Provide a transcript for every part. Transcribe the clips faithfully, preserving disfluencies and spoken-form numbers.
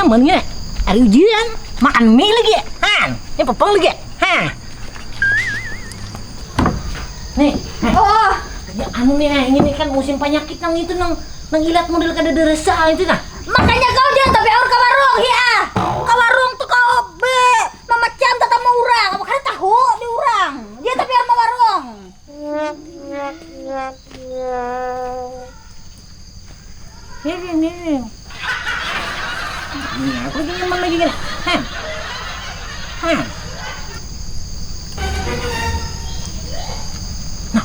Mana ya? Ada ujian. Makan mie lagi ya? Han, ini pepeng lagi ya? Hah. Nih, hah. Oh, ya, anu nih, nah, ini nih kan musim penyakit nang itu, nang, nang ilat model kada deresa itu nah. Makanya kau jangan tapi aur ke warung, ya. Ke warung tuh kau be memacan tetamu orang. Apa kada tahu di orang. Dia tapi aur ke warung. Miring, miring. Ini aku lagi nyaman lagi kena. Hah. Hah. Nah.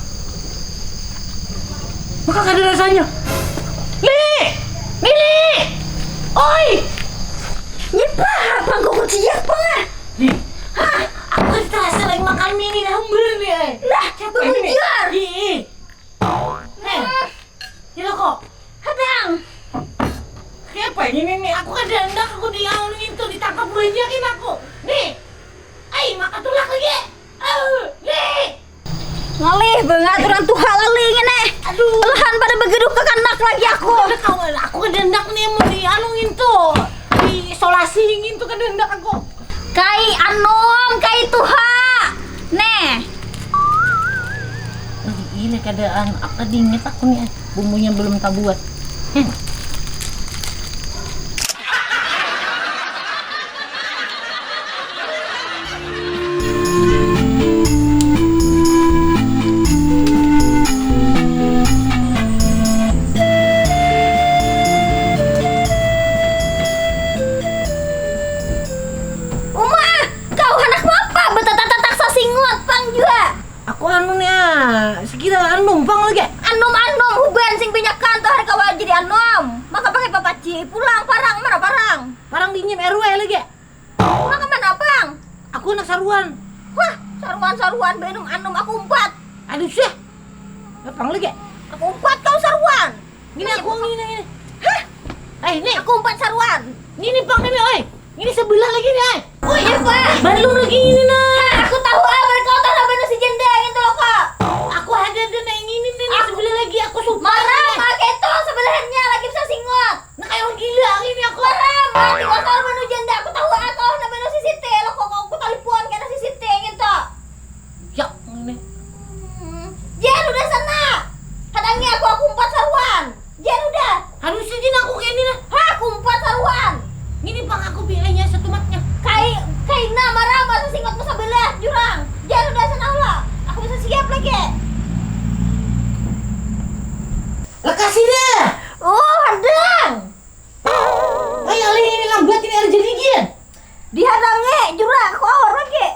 Maka kada rasanya. Li! Mili! Oi! Nyepa, pangku kuciak pengah. Li, hah? Aku kada terasa lagi makan mie ini dah, humber nih, eh. Lah, siapa ini? Ih, ih. Heh. Ini kok. Hadang. Kenapa ini nih? Aku kada hendak aku di anu itu ditangkap banyakin aku. Nih. Ai, maka tulak lagi. Eh, nih. Ngalih banget orang tuha lali ngini. Aduh. Lahan pada begeduh kekanak lagi aku. Kada kawan, aku kada hendak nih mau di anu ngintu. Di isolasi ngintu kada hendak aku. Kai anom, kai tuha. Neh. Ini keadaan apa dingin aku nih. Bumbunya belum tabuat. Hmm. Uma, kau handak apa? Betatak-tatak sasingut pang jua. Aku anu nih, ah, sekira anu numpang lagi. Anum-anum huban sing banyakan tuh hari kawa jadi anum. Maka pakai papaci pulang parang, mana parang? Parang dingin R W lagi. Maka mana pang? Aku anak saruan. Wah, saruan-saruan benum anum aku umpat. Aduh sih. Apa lagi? Aku umpat kau saruan. Ini aku ini ini. Hah? Eh, ini aku umpat saruan. Ini pang ini, oi. Ini sebelah lagi nih, oi. Oi, apa? Belum lagi ini nah. Hah, aku tahu ah, mereka tahu apa si janda gitu loh kak. Aku ada ada nah yang ini nih, nah, sebelah lagi aku suka. Marah, pakai itu sebelahnya lagi bisa singot. Nah, kayak orang gila ini aku. Marah, mati kotor manu janda aku tahu ah, tahu nama si Siti lo kok aku telepon karena si Siti gitu. Ya, ini. Hmm, Jen udah sana. Hadangi aku, aku umpat saruan. Jen udah. Aduh, si Jen aku kayak ini lah. Hah, aku umpat saruan. Ini pang aku bilainya setumatnya. Kai, kaina marah masa singot masa belah jurang. Jen udah sana lah. Aku bisa siap lagi. Lekasi deh. Oh, hadang. Ayo, alih ini lambat ini ada jadi Jen. Dihadangi jurang, aku awar lagi.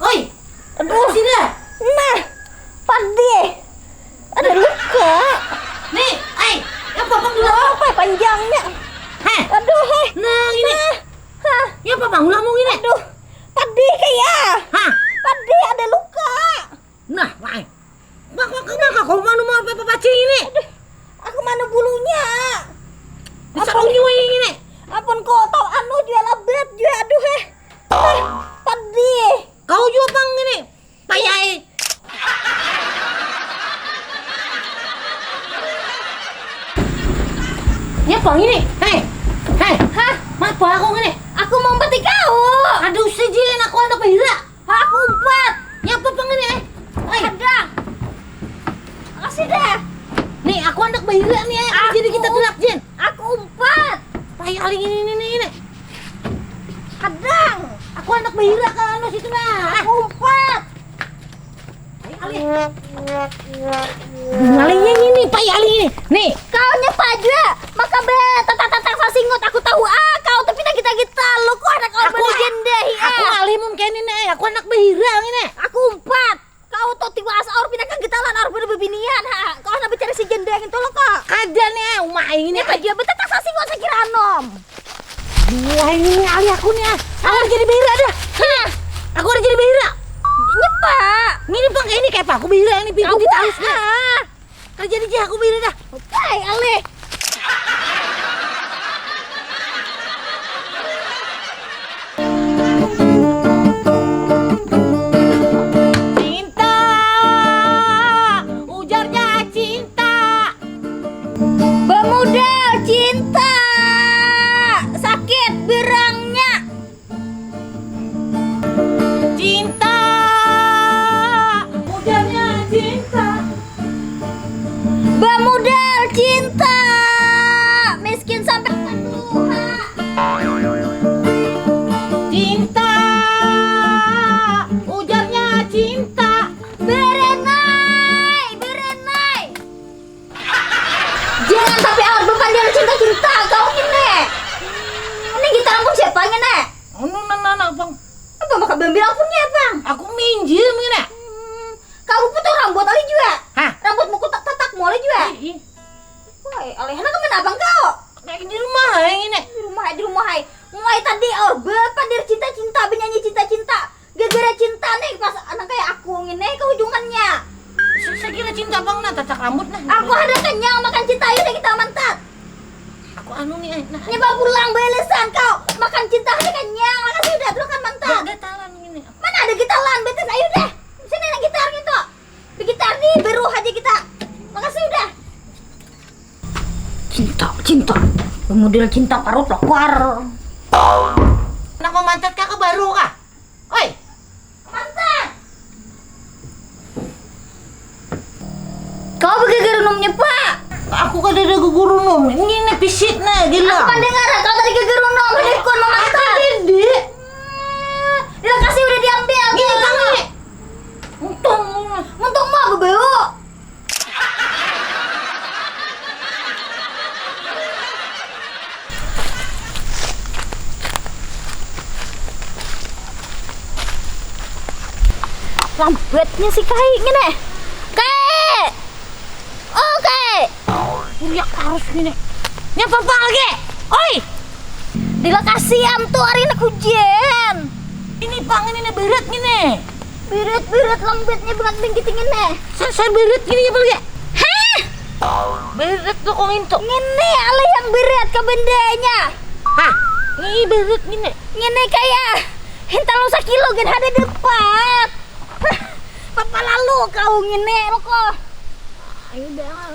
Oi, aduh, sini lah. Nah, padi. Ada luka. Nih, ai, apa pang dulu? Apa panjangnya? Heh. Aduh, heh. Nah, ini. Nah. Hah. Ya apa pang ulahmu ini? Aduh, padi kaya. Hah? Padi ada luka. Nah, ai. Mak, mak, mak, kau mana mau apa apa cing ini? Aduh, aku mana bulunya? Bisa kau nyuai ini. Ampun kau tahu anu jual abet jual aduh eh. Padi. Kau jua pang ini. Payai. Ya pang ini. Hei. Hei. Hah? Mapa aku ini? Aku mau peti kau. Aduh, sejin aku anak bahira. Aku umpat. Ya apa pang ini eh? Oi. Ada. Makasih dah. Nih, aku anak bahira nih eh. Aku jadi kita tulak jin. Aku umpat. Pai aling ini ini ini. Kadang. Aku anak bahira ke anu situ nah. Aku umpat. Pai aling. Malingnya ini, pai aling ini. Nih. Kau nyapa aja. Maka be tatak-tatak sasingut aku tahu ah kau tapi tak kita kita lo kok anak kau aku beli jendeh aku ah. Alih mun kayak ini nih, aku anak bahira ini. Aku umpat. Kau tuh tiwas aur pindah ke getalan aur pada bebinian ha. Kau anak bicara si jendeng itu lo kok. Kada nih, umah aing ini. Apa dia betul tak sasing kok sakira anom. Wah, ini nih alih aku nih. Ah. Aku udah jadi bira dah. Hah. Aku udah jadi bira. Nyepa. Ini pang kayak ini kayak apa? Aku bira ini pintu ditalus dah. Ah. Kerja di aku bira dah. Oke, alih. Cinta, ujarnya cinta. Bemodal cinta. Cinta nih pas anak kayak aku ngini kehujungannya. Saya kira cinta bang nah, tacak rambut nah. Aku ada kenyang makan cinta, ayo deh kita mantat. Aku anu nih, eh, nah. Nyewa pulang belesan kau. Makan cinta ada kenyang, makasih udah dulu kan mantat. Gak, gak talan ini. Mana ada gitalan, betes, ayo deh. Sini ada gitar gitu. Begitar nih, beruh aja kita. Makasih udah. Cinta, cinta. Model cinta parut lokar. Anak memantat kakak baru kah? Oi. Mantan. Kau begeger numnya, Pak. Aku kada ada gugur num. Ini nih pisit nah, gila. Aku pendengar kau tadi geger num, ada ikon memantan. Aku tidak. Dia kasih udah diambil. Ini kami. Untung. Untung mau bebeu. Lambatnya si Kai ngini. Kai! Oh, Kai! Uriak harus ngini. Ini apa lagi? Oi! Di lokasi am tu hari ini hujan. Ini pang ini berat ngini. Berat-berat lembutnya banget bingkiting ini. Saya berat gini ya, Bang, ya? Hah? Berat tuh kok ngintu. Ngini alih yang berat ke bendanya. Hah? Ini berat gini. Ngini kayak hintal sakilo gin ada depat. Hah, papa lalu kau ngini lo kok. Ayo dah,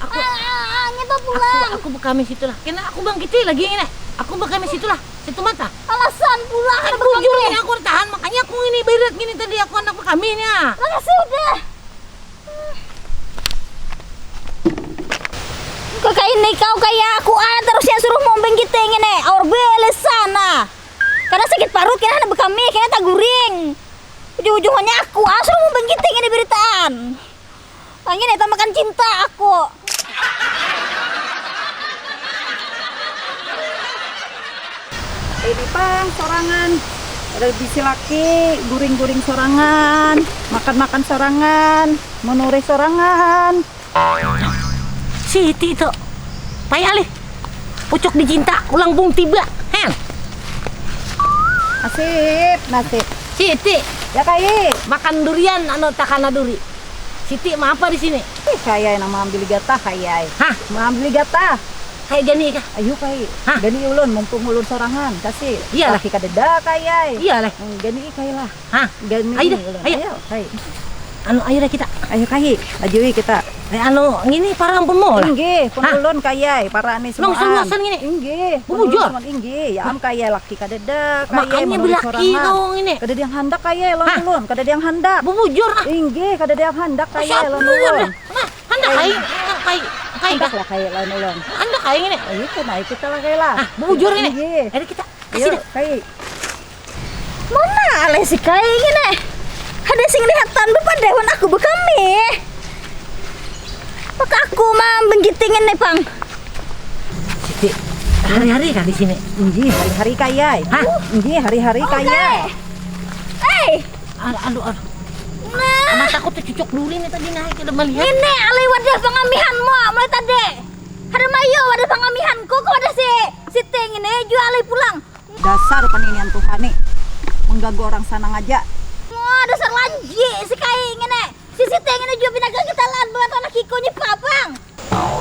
aku ah, ah, ah, nyepa pulang. Aku, aku bekami situ lah. Kena aku bangkiti lagi ngini. Aku bekami situ lah. Situ mata. Alasan pulang. Kan bujur ini aku tahan, makanya aku ngini berat gini tadi aku anak bekami nya. Lah sudah. Kau kaini kau kaya aku ah, terusnya suruh mombeng kita ngini. Aur belesan ah. Karena sakit parut kena anak bekami, kena taguring. Ujung-ujungnya aku ah, suruh mombeng kita ngini beritaan. Angin eta makan cinta aku. Ini pang sorangan. Ada bisi laki, guring-guring sorangan, makan-makan sorangan, menurih sorangan. Siti tu. Payah lih. Pucuk dicinta, ulang pung tiba. Hen. Nasib, nasib. Siti. Ya, Kai. Makan durian, anu, takana duri. Siti, mau apa di sini? Ih, Kai, nang maambili gatah, Kai. Hah? Maambili gatah. Kayak gani kah? Ayo, Kai. Hah? Gani ulun, mumpung ulun sorangan, kasih. Iyalah. Laki kadeda, Kai. Iyalah. Hmm, gani, Kai lah. Hah? Gani ayo dah, ulun. Ayo. Ayo, Kai. Anu, ayo dah kita. Ayo, Kai. Ayo, kita. Eh, anu, ngini parang pun mau lah. Inggih, pun ulun, Kai. Parang ni semuaan. Nang seluasan ngini. Inggih, pun ulun semuaan. Bujur. Inggih, ya am, Kai, laki kadeda, Kai. Makanya belaki kau ngini. Kadeda yang handak, Kai, lawan ulun. Kadeda yang handak. Bubujur ah. Inggih, kadeda yang handak, Kai, lawan ulun. Nah, handak, Kai. Kai. Kai. Handak lah, Kai, lawan ulun. Handak, Kai, ngini. Ayo, kita naik kita lah, Kai lah. Ah, bubujur ngini. Inggih. Ayo kita. Ayo, Kai. Mana alih si Kai ngini? Ada sing lihatan bepadah wan aku bekami. Maka aku mambenggiting ini pang. Siti, hari-hari kah di sini? Inggih, hari-hari, Kai. Hah? Inggih, hari-hari, Kai. Hei. Aduh, aduh. Nah. Mataku tuh cucuk duri nih tadi naik, ada melihat. Ini alih wadah pangamihanmu mulai tadi. Ada mayu wadah pangamihanku, kau wadah si Siti ini jual alih pulang. Dasar paninian Tuhan nih, mengganggu orang sanang aja. Wah, dasar lanji si Kai ngini. Si Siti ngini jua pina gangitalan bangat anak iko nyepa pang.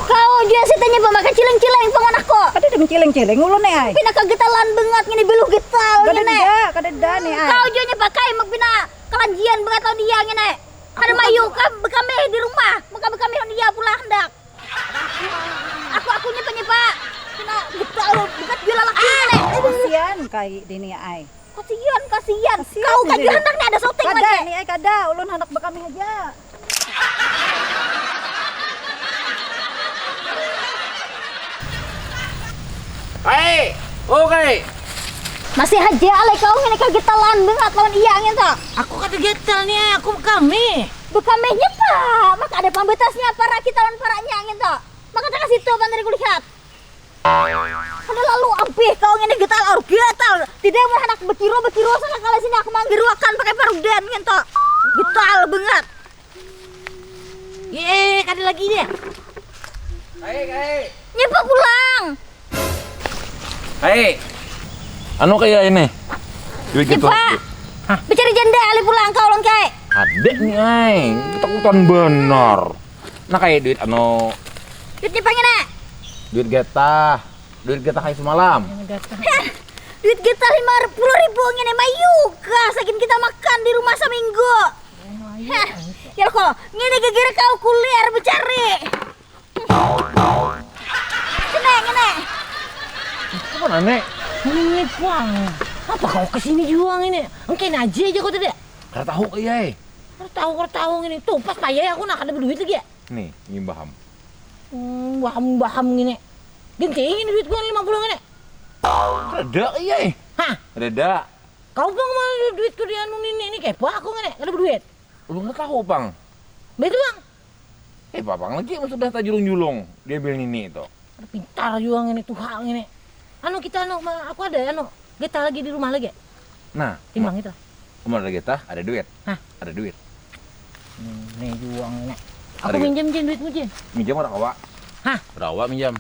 Kau jua Siti nyepa makan ciling-ciling pang anakku. Kada ada menciling-ciling ulun nih ai. Pina kagitalan bangat ngini, beluh gital ngini. Kada ada, kada ada nih ai. Kau jua nyepa Kai, mak pina kalanjian bangat lawan iya ngini. Kada mayu kah bekami di rumah, maka bekami lawan iya pulang handak. Aku, aku nyepa, nyepa. Kena getal, bekat jua lalaki ini. Kasian Kai dini ai. Kasian, kasian. Kau kaji handak nih ada syuting lagi. Kada nih ai, kada. Ulun handak bekami haja. Kai, oh Kai. Masih haja alai kau ngini kagetalan bangat lawan iya ngintu. Aku kada getal nih, aku bekami. Bekamihnya pa, maka ada pambatasnya para kita lawan paranya ngintu. Maka takah situ pang dari kulihat. Kada lalu abih kau ngini getal aur getal. Tidak mun handak bekiro, bekiro sana kala sini aku manggiruakan pakai parudan ngintu. Getal bangat. Ye, kada lagi nih. Kai, kai. Nyepa pulang. Kai. Anu kaya ini. Nyepa. Bacari janda alih pulang kau, Long Kai. Ada nih, ay. Ketakutan benar. Nah, kayak duit anu. Duitnya pengen, nak? Duit getah. Duit getah kayak semalam. Heh, duit getah lima puluh ribu ngini mayuka sakin kita makan di rumah saminggu. Heh, ya kok, ngini gegere kau kuliah bacari. Sini, ngini. Apa, Nek? Ini puang. Apa kau kesini juga ini? Engke aja aja kau tadi. Kada tahu, iya, eh. Kada tahu, kada tahu ngini. Tuh, pas payah aku nak kada berduit lagi ya. Nih, ngimbaham. Hmm, baham-baham ngini. Genting ini duit gua lima puluh ngini. Kada, iya, eh. Hah? Kada. Kau bang mana duit ku di anu nini ini kepo aku ngini. Kada berduit. Ulun kada tahu, pang. Betul, bang. Eh, papang lagi emang sudah tajulung-julung diambil nini itu. Pintar juga ngini, tuha ngini. Anu, kita anu, ma-, aku ada anu, getah lagi di rumah lagi. Nah, timbang itu. Umur ada getah, ada duit. Hah? Ada duit. Hmm, nih juga ngini. Aku ada minjam, Jin, duitmu, Jin. Minjam orang awak. Hah? Orang awak minjam.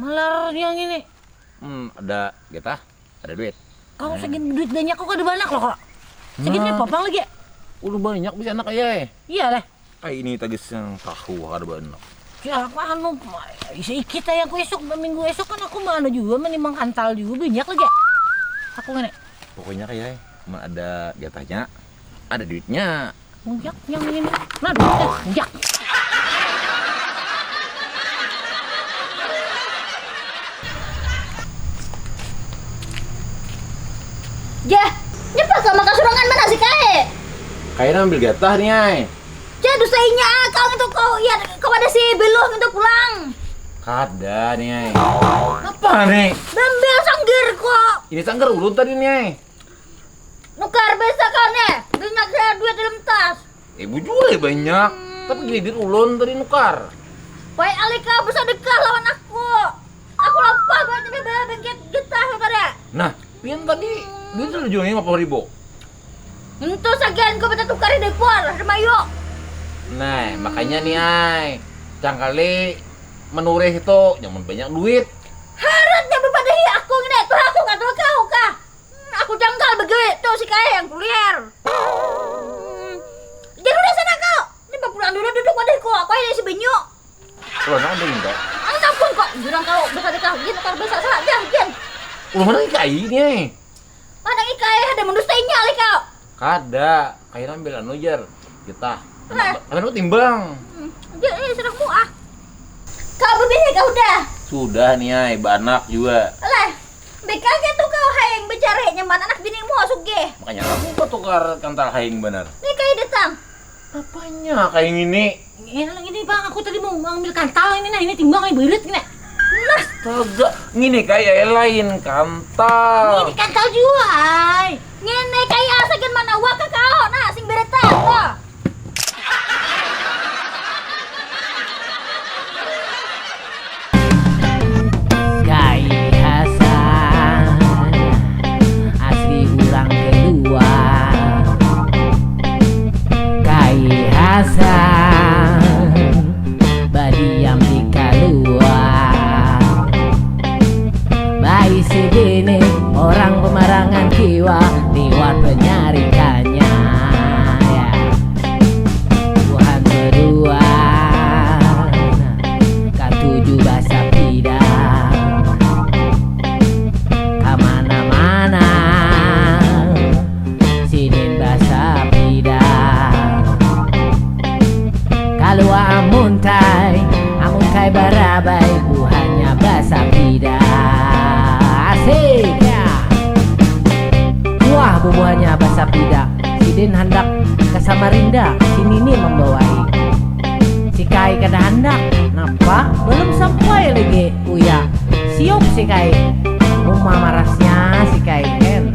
Malar dia ngini. Hmm, ada getah, ada duit. Kau nah. Segini duit banyak kok ada banyak loh kok. Segini nah. Papang lagi. Udah banyak bisa anak ayah. Iya lah. Kayak ini tagis yang tahu kada banyak. Ya aku anu, isi ikit aja aku esok, minggu esok kan aku mana juga menimang kantal juga banyak lagi. Aku ngene. Pokoknya kayak emang ada getahnya, ada duitnya. Unjak yang ini. Nah, duitnya unjak. Jah, nyepak sama kasurangan mana si kae? Kayak ambil getah nih, ay. Cah, dusta inya ah, kau itu kau iya kepada si Beluh itu pulang. Kada nih, ay. Apa nih? Bambel sanggar kok. Ini sanggar ulun tadi nih, ay. Nukar biasa kau nih, banyak saya duit dalam tas. Eh, bujur ya banyak. Hmm. Tapi gini duit ulun tadi nukar. Baik alih kau bersedekah lawan aku. Aku lapar banget ini bayar bengket getah tadi. Nah, pian tadi duit sudah jualnya lima puluh ribu. Entu sagian ku minta tukar di dapur, ada mayu. Nah, makanya nih, ay. Cangkali menurih itu, nyaman banyak duit. Harusnya bepadahi aku ngini, tuh aku nggak tahu kau kah. Hmm, aku jangkal begitu si kaya yang kulier. Hmm. Jadi udah sana kau. Ini pulang dulu duduk wadahku, aku ini si banyu. Kalau nang ada indah. Aku sampun kok, jurang kau bersedekah, gitu kau bersedekah, salah dah, Jen. Ulun mana ikai ini, eh? Mana ikai, ada mendustainya, alih kau. Kada, kayak ambil anu jar, kita. Lah. Ambil timbang. Hmm, dia ini sedang muah. Kau bebini kau dah. Sudah nih, ay, banak juga. Lah, beka gitu kau hayang bicara nyaman anak binimu sugih. Makanya kamu bertukar kantal hayang benar. Nih kayak datang. Apanya kayak gini? Ini, ini bang, aku tadi mau ngambil kantal ini, nah ini timbang ini berit ini. Nah, astaga, gini kayak lain kantal. Ini kantal juga, ay. Ngene kayak sagan mana waka kau, nah sing berit tuh. Kai Hasan, asli urang kedua. Kai Hasan, badiam di kaluar. Baisi bini orang pemarangan kiwa liwat penyarikannya. Ya. Buhan berdua katuju basapida kamana-mana, sidin basapida. Kalua amuntai, amuntai barabai, buhannya basapida. Asik ya. Wah, bubuhannya basapida. Sidin handak ke Samarinda, si Nini membawai. Si Kai kada handak. Napa? Belum sampai lagi, uya. Siup si Kai. Uma marasnya si Kai, hen.